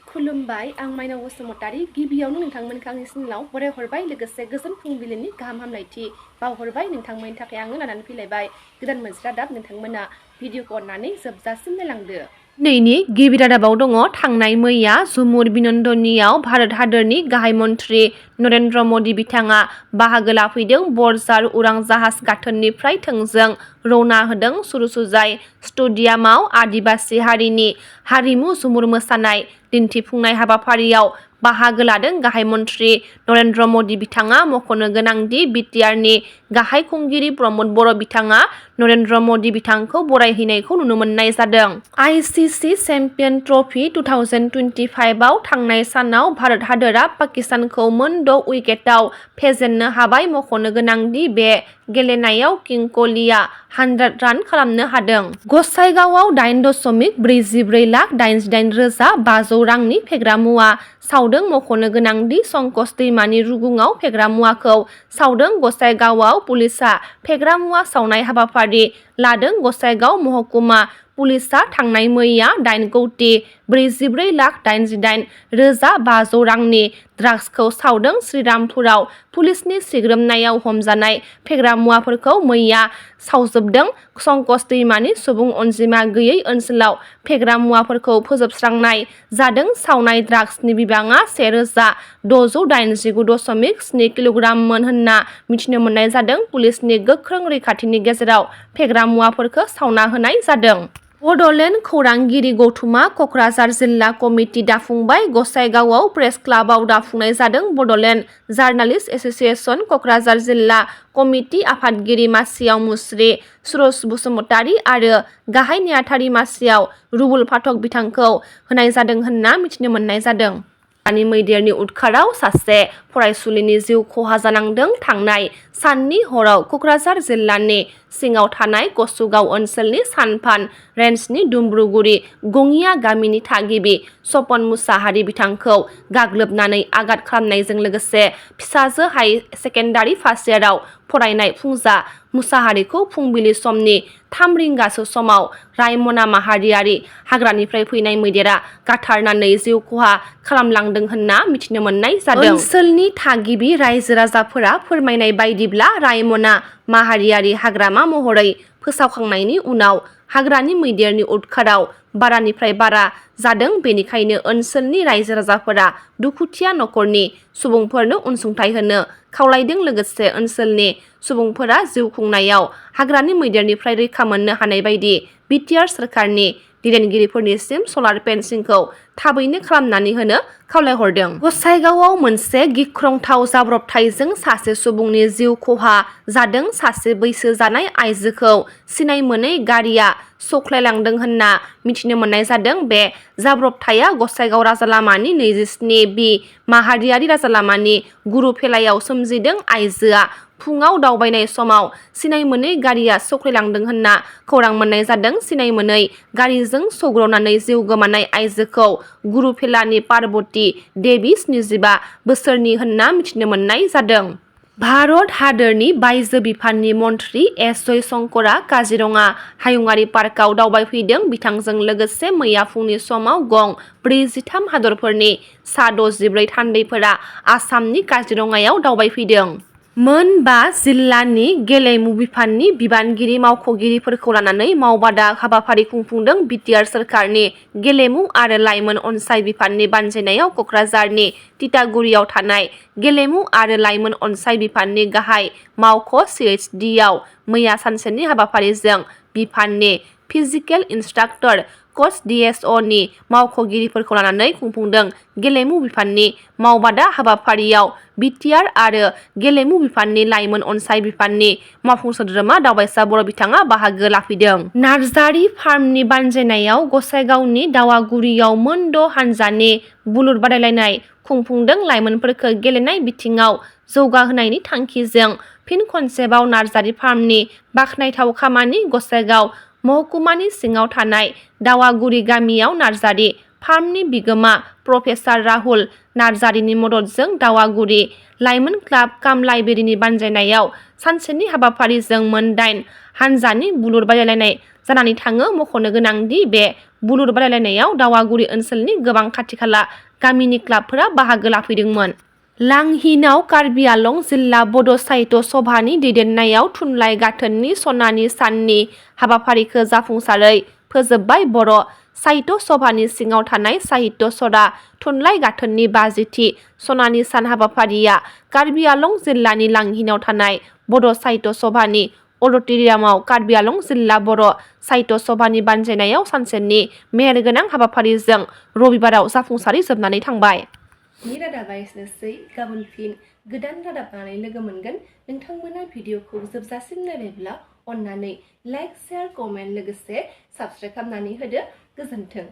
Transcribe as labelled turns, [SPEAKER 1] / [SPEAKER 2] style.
[SPEAKER 1] खुलुमबाय आं माइनाव बसुमतारी गिबियावनो नोंथांमोनखौ आंनि चेनेलाव बरायहरबाय लोगोसे गोजोन फुंबिलिनि गाहाम हामलायथि बावहरबाय नोंथांमोननि थाखाय आङो लानानै फैलायबाय गोदान मोनसे रादाब नोंथांमोना भिडिअखौ अननानै जोबजासिम नायलांदो। नैनि गिबि रादाबाव दङ थांनाय मैया झुमुर बिनन्दनियाव भारत हादरनि गाहाय मन्थ्रि नरेन्द्र मदि बिथाङा बाहागो लाफैदों। बर'र उरां जाहाज गाथोननिफ्राय थोंजों रौना होदों। सुरुसुजाय स्टेडियामाव आदिबासि हारिनि हारिमु झुमुर मोसानाय दिन्थिफुंनाय हाबाफारियाव बाहागो लादों। गाहाय मन्थ्रि नरेन्द्र मदि बिथाङा मख'नो गोनांदि बिटिआरनि गाहाय खुंगिरि प्रमद बर' बिथाङा नरेन्द्र मदि बिथांखौ बरायहैनायखौ नुनो मोननाय जादों। आईसीसी चेम्पियन ट्रफी 2025 आव थांनाय सानाव भारत हादरा पाकिस्तानखौ मोन 6 उइकेटआव फेजेननो हाबाय। मख'नो गोनांदि बे गेलेनायाव किं कलिया 100 रान खालामनो हादों। गसाइगावआव 8.44 लाख 88,500 रांनि फेग्रा मुवा सावदों। मख'नो गोनांदि संकस दैमानि रुगुङाव फेग्रा मुवाखौ सावदों। गसाइगावआव पुलिसआ फेग्रा मुवा सावनाय हाबाफारि लादों। गसाइगाव महकुमा पुलिसआ थांनाय मैया 8,44,88,500 रांनि ड्राग्सखौ सावदों। श्रीरामपुराव पुलिसनि सिग्रोमनायाव हमजानाय फेग्रा मुवाफोरखौ मैया सावजोबदों। संकस दैमानि सुबुं अनजिमा गैयै ओनसोलाव फेग्रा मुवाफोरखौ फोजोबस्रांनाय जादों। सावनाय ड्राग्सनि बिबाङा 1,689.7 किल'ग्राममोन होनना मिथिनो मोननाय जादों। पुलिसनि गोख्रों रैखाथिनि गेजेराव फेग्रा मुवाफोरखौ सावना होनाय जादों। बड'लेण्ड खौरांगिरि गौथुमा क'क्राझार जिल्ला कमिटि दाफुंबाय। गसाइगावआव प्रेस क्लाबाव दाफुंनाय जादों। बड'लेण्ड जार्नालिस्ट एस'सिएशन क'क्राझार जिल्ला कमिटि आफादगिरि मासियाव मुस्रि सुरज बसुमतारी आरो गाहाय नेहाथारि मासियाव रुबुल पाठक बिथांखौ होनाय जादों होनना मिथिनो मोननाय जादों। हाग्रानि मैदेरनि उदखाराव सासे फरायसुलिनि जिउ खहा जानांदों। थांनाय साननि हराव क'क्राझार जिल्लानि सिङाव थानाय कसुगाव ओनसोलनि सानफान रेन्जनि दुम्ब्रुगुरि गङिया गामिनि थागिबि सपन मुसाहारि बिथांखौ गाग्लोबनानै आघात खालामनायजों लोगोसे फिसाजो हाई सेकेन्डारि फार्स्ट इयाराव फरायनाय फुंजा मुसाहारिखौ फुंबिलि समनि 3 रिंगासो समाव रायमना माहारियारि हाग्रानिफ्राय फैनाय मैदेरा गाथारनानै जिउ खहा खालामलांदों होनना मिथिनो मोननाय जादों। ओनसोलनि थागिबि रायजो राजाफोरा फोरमायनाय बायदिब्ला रायमना माहारियारि हाग्रामा महरै फोसावखांनायनि उनाव हाग्रानि मैदेरनि उदखाराव बारानिफ्राय बारा जादों। बेनिखायनो ओनसोलनि रायजो राजाफोरा दुखुथिया नखरनि सुबुंफोरनो अनसुंथाइ होनो खावलायदों। लोगोसे ओनसोलनि सुबुंफोरा जिउ खुंनायाव हाग्रानि मैदेरनिफ्राय रैखा मोननो हानाय बायदि बिटिआर सोरखारनि दैदेनगिरिफोरनिसिम सलार फेन्सिंखौ थाबैनो खालामनानै होनो खावलायहरदों। गसाइगावआव मोनसे गिख्रंथाव जाब्रबथायजों सासे सुबुंनि जिउ खहा जादों। सासे बैसो जानाय आइजोखौ सिनाय मोनै गारिया सौख्लायलांदों होनना मिथिनो मोननाय जादों। बे जाब्रबथाया गसाइगाव राजालामानि 27 बि माहारियारि राजालामानि गुरुफेलायाव सोमजिदों। आइजोआ फुङाव दावबायनाय समाव सिनाय मोनै गारिया सौख्लायलांदों होनना खौरां मोननाय जादों। सिनाय मोनै गारिजों सौग्रावनानै जिउ गोमानाय आइजोखौ गुरुफेलानि पार्बती देवी 75 बोसोरनि होनना मिथिनो मोननाय जादों। भारत हादरनि बायजो बिफाननि मन्थ्रि एस जयशंकरआ काजिरङा हायुङारि पार्कआव दावबायफैदों। बिथांजों लोगोसे मैया फुंनि समाव गं 43 हादरफोरनि सा 64 थान्दैफोरा आसामनि काजिरङायाव दावबायफैदों। मोन 5 जिल्लानि गेलेमु बिफाननि बिबानगिरि मावख'गिरिफोरखौ लानानै मावबादा हाबाफारि खुंफुंदों। बिटिआर सोरखारनि गेलेमु आरो लाइमोन अनसाय बिफाननि बानजायनायाव क'क्राझारनि तितागुरियाव थानाय गेलेमु आरो लाइमोन अनसाय बिफाननि गाहाय मावख' CHD-आव मैया सानसेनि हाबाफारिजों बिफाननि फिजिकेल इन्सट्राक्टर कच DSO-नि मावख'गिरिफोरखौ लानानै खुंफुंदों। गेलेमु बिफाननि मावबादा हाबाफारियाव बिटिआर आरो गेलेमु बिफाननि लाइमोन अनसाय बिफाननि मावफुं सोद्रोमा दावबायसा बर' बिथाङा बाहागो लाफैदों। नार्जारी फार्मनि बानजायनायाव गसाइगावनि दावागुरियाव मोन 6 हानजानि बुलुर बादायलायनाय खुंफुंदों। लाइमोनफोरखौ गेलेनाय बिथिङाव जौगाहोनायनि थांखिजों फिन खनसेबाव नार्जारी फार्मनि बाखनायथाव खामानि। गसाइगाव महकुमानि सिङाव थानाय दावागुरि गामियाव नार्जारी फार्मनि बिगोमा प्रफेसार राहुल नार्जारिनि मददजों दावागुरि लाइमोन क्लाब काम लाइब्रेरिनि बानजायनायाव सानसेनि हाबाफारिजों मोन 8 हानजानि बुलुर बादायलायनाय जानानै थाङो। मख'नो गोनांदि बे बुलुर बादायलायनायाव दावागुरि ओनसोलनि गोबां खाथि खाला गामिनि क्लाबफोरा बाहागो लाफैदोंमोन। लांहिनाव कार्बि आलं जिल्ला बड' साहित्य सभानि दैदेननायाव थुनलाइ गाथोननि सनानि साननि हाबाफारिखौ जाफुंसारै फोजोबबाय। बर' साहित्य सभानि सिङाव थानाय साहित्य सरा थुनलाइ गाथोननि 50थि सनानि सान हाबाफारिया कार्बि आलं जिल्लानि लांहिनाव थानाय बड' साहित्य सभानि अडिट'रियामाव कार्बि आलं जिल्ला बर' साहित्य सभानि बानजायनायाव सानसेनि मेहेरगोनां हाबाफारिजों रबिबाराव जाफुंसारै जोबनानै थांबाय। रादाबा एसेनोसै। गाबोन फिन गोदान रादाब लानानै लोगो मोनगोन। नोंथांमोना भिडिअखौ जोबजासिम नायबायब्ला अन्नानै लाइक, शेयार, कमेन्ट लोगोसे साबस्क्राइब खालामनानै होदो। गोजोन्थों।